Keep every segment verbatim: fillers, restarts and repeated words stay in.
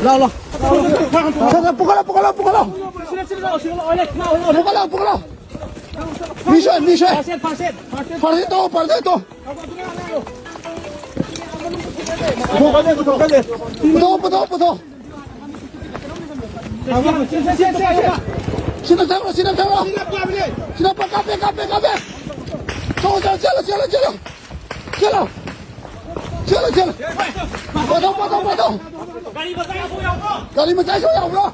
Lau, lau. Lau, lau, puka lau, puka lau, puka lau. Puka lau, puka lau. Mission, mission. First aid to, first aid to. Puto, puto, puto. Sinam thau, sinam thau. Sinam pa, kape, kape, kape. Chalo, chalo, chalo, chalo. Chalo. Chalo, chalo. Puto, puto, puto. Gari machai sw yau bro.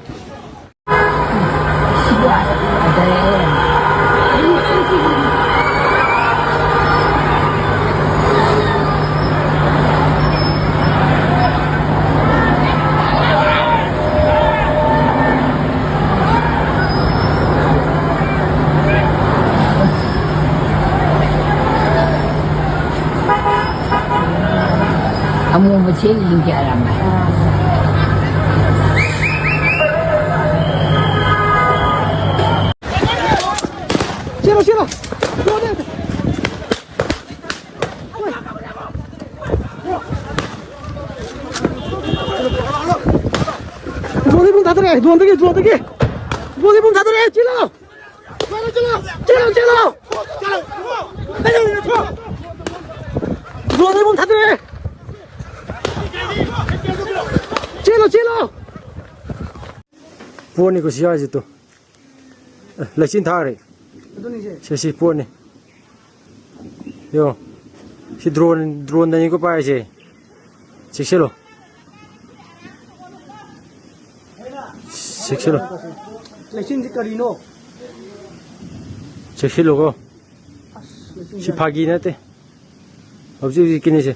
Amu machine ling kya ram e. Chalo, chalo. Drone bum that re, drone diki, drone diki. Drone bum that re, chalo. Chalo, chalo. Chalo. Drone bum that re. Chalo, chalo. Puni ko siya ji tu. Eh, lachin tha re. Aduni je. Se si puni. Yo. Si drone, drone dani ko pai se. Check se lo. Check se lo. Lachin ji kari no. Check se lo ko. Si phagi na te. Houji, houji kini se.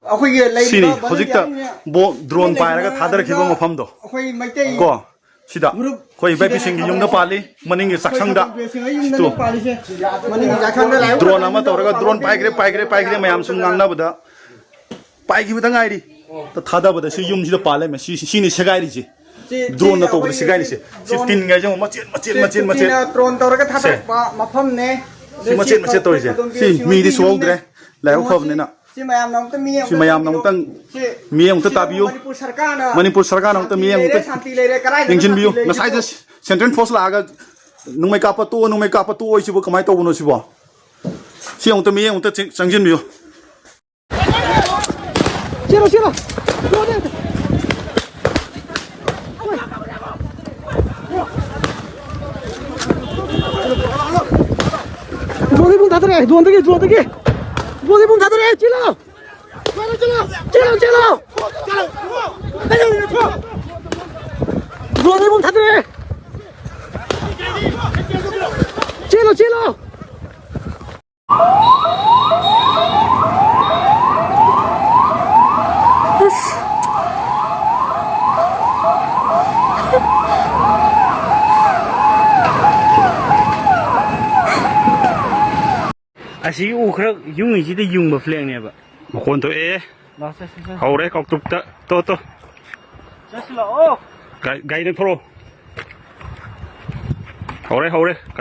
ꯑꯩꯈꯣꯏꯒꯤ ꯂꯩꯔꯤꯕ ꯁꯤꯅꯤ ꯍꯧꯖꯤꯛꯇ ꯕꯣ-, drone ꯄꯥꯏꯔꯒ ꯊꯥꯗꯔꯛꯈꯤꯕ ꯃꯐꯝꯗꯣ꯫ ꯑꯩꯈꯣꯏ ꯃꯩꯇꯩ ꯀꯣ, ꯁꯤꯗ ꯑꯩꯈꯣꯏ ꯏꯕꯥꯏ ꯄꯤꯁꯤꯡꯒꯤ ꯌꯨꯝꯗ ꯄꯥꯜꯂꯤ, ꯃꯅꯤꯡꯒꯤ ꯆꯥꯛꯁꯪꯗ꯫ ꯁꯤꯗꯣ꯫ ꯃꯅꯤꯡꯒꯤ ꯆꯥꯛꯁꯪꯗ ꯂꯥꯛꯑꯣ꯫ Drone ꯑꯃ ꯇꯧꯔꯒ drone ꯄꯥꯏꯈ꯭ꯔꯦ, ꯄꯥꯏꯈ꯭ꯔꯦ, ꯄꯥꯏꯈ꯭ꯔꯦ, ꯃꯌꯥꯝ ꯁꯨꯝ ꯉꯥꯡꯅꯕꯗ ꯄꯥꯏꯈꯤꯕꯗ ꯉꯥꯏꯔꯤ꯫ ꯊꯥꯗꯕꯗ ꯁꯤ ꯌꯨꯝꯁꯤꯗ ꯄꯥꯜꯂꯦ, ꯁꯤ, ꯁꯤꯅꯤ ꯁꯦꯒꯥꯏꯔꯤꯁꯦ꯫ ꯁꯤ, drone ꯅ ꯇꯧꯕꯗ ꯁꯦꯒꯥꯏꯔꯤꯁꯦ꯫ ꯁꯤ ꯇꯤꯟ ꯒꯥꯏꯁꯦ ꯃꯆꯦꯠ, ꯃꯆꯦꯠ, ꯃꯆꯦꯠ, ꯃꯆꯦꯠ꯫ ꯆꯤꯅ drone ꯇꯧꯔꯒ ꯊꯥꯗꯔꯛꯄ ꯃꯐꯝꯅꯦ꯫ ꯁꯤ ꯃꯆꯦꯠ, ꯃꯆꯦꯠ ꯇꯧꯔꯤꯁꯦ꯫ ꯁꯤ ꯃꯤꯗꯤ ꯁꯣꯛꯍꯧꯗ꯭ꯔꯦ꯫ ꯂꯥꯏꯕꯛ ꯐꯕꯅꯤꯅ꯫ ꯁꯤ ꯃꯌꯥꯝꯅ ꯑꯃꯨꯛꯇ ꯃꯤ ꯑꯃꯨꯛꯇ ꯁꯤ ꯃꯌꯥꯝꯅ ꯑꯃꯨꯛꯇꯪ ꯃꯤ ꯑꯃꯨꯛꯇ ꯁꯤꯗ ꯇꯥꯕꯤꯌꯨ꯫ ꯃꯅꯤꯄꯨꯔ ꯁꯔꯀꯥꯔꯅ ꯃꯅꯤꯄꯨꯔ ꯁꯔꯀꯥꯔꯅ ꯑꯃꯨꯛꯇ ꯃꯤ ꯁꯥꯟꯇꯤ ꯂꯩꯔꯦ, ꯑꯃꯨꯛꯇ ꯁꯥꯟꯇꯤ ꯂꯩꯔꯦ, ꯀꯗꯥꯏꯗꯅꯣ ꯌꯦꯡꯁꯤꯟꯕꯤꯌꯨ꯫ ꯁꯥꯟꯇꯤ ꯂꯩꯔꯤꯕꯣ? ꯉꯁꯥꯏꯗ central force ꯂꯥꯛꯑꯒ ꯅꯣꯡꯃꯩ ꯀꯥꯞꯄ ꯇꯣꯛꯑꯣ, ꯅꯣꯡꯃꯩ ꯀꯥꯞꯄ ꯇꯣꯛꯑꯣ ꯍꯥꯏꯁꯤꯕꯨ ꯀꯃꯥꯏꯅ ꯇꯧꯕꯅꯣ ꯁꯤꯕꯣ? ꯁꯤ ꯑꯃꯨꯛꯇ ꯃꯤ ꯑꯃꯨꯛꯇ ꯆꯪ-, ꯆꯪꯁꯤꯟꯕꯤꯌꯨ꯫ ꯆꯦꯜꯂꯣ, ꯆꯦꯜꯂꯣ꯫ Drone ꯗꯤ ꯄꯨꯡ ꯊꯥꯗꯔꯦ, drone ꯗꯒꯤ, drone ꯗꯒꯤ꯫ Drone ꯗꯤ ꯄꯨꯡ ꯊꯥꯗꯔꯦ, ꯆꯦꯜꯂꯣ꯫ ꯆꯦꯜꯂꯣ, ꯆꯦꯜꯂꯣ꯫ Drone ꯗꯤ ꯄꯨꯡ ꯊꯥꯗꯔꯦ꯫ ꯆꯦꯜꯂꯣ, ꯆꯦꯜꯂꯣ꯫ ꯑꯁ꯫ ꯑꯁꯤ ꯎ ꯈꯔ ꯌꯨꯡꯉꯤꯁꯤꯗꯤ ꯌꯨꯡꯕ flag ꯅꯦꯕ꯫ ꯃꯈꯣꯟ ꯊꯣꯛꯑꯦ꯫ ꯂꯥꯛꯑꯣ, ꯆꯠꯁꯤ, ꯆꯠꯁꯤ꯫ ꯍꯧꯔꯦ ꯀꯧꯇ꯭ꯔꯨꯛꯇ꯫ ꯇꯣ, ꯇꯣ꯫ ꯆꯠꯁꯤ ꯂꯥꯛꯑꯣ꯫ ꯒꯥꯔꯤ, ꯒꯥꯔꯤꯗ ꯊꯣꯔꯛꯑꯣ꯫ ꯍꯧꯔꯦ, ꯍꯧꯔꯦ꯫